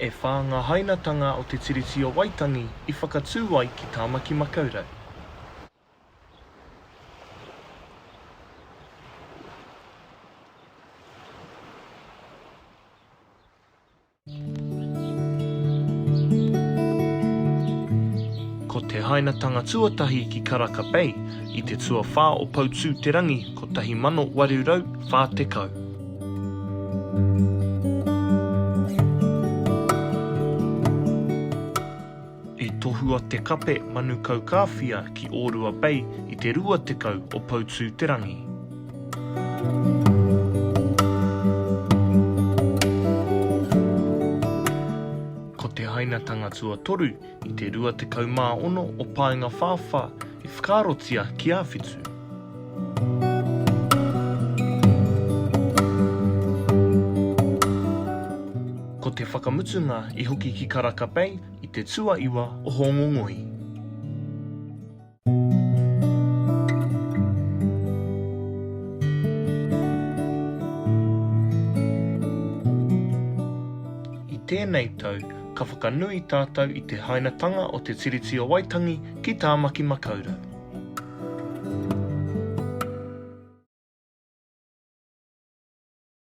E whā ngā hainatanga o Te Tiriti o Waitangi i whakatū ai ki Tāmaki Makaurau. Ko te hainatanga tuatahi ki Karaka Bay i te tuawhā o Poutū-te-rangi 1840. I tohua te kape Manu Kaukāwhia ki Ōrua Bay i te 20 o Poutū-te-rangi. Ko te hainatanga tuatoru i te 26 o Paengawhāwhā i whakaarotia ki Āwhitu. Ko te whakamutunga i hoki ki Karaka Bay i te tuaiwa o Hōngongoi. I tēnei tau, ka whakanui tātou i te hainatanga o Te Tiriti o Waitangi ki Tāmaki Makaurau.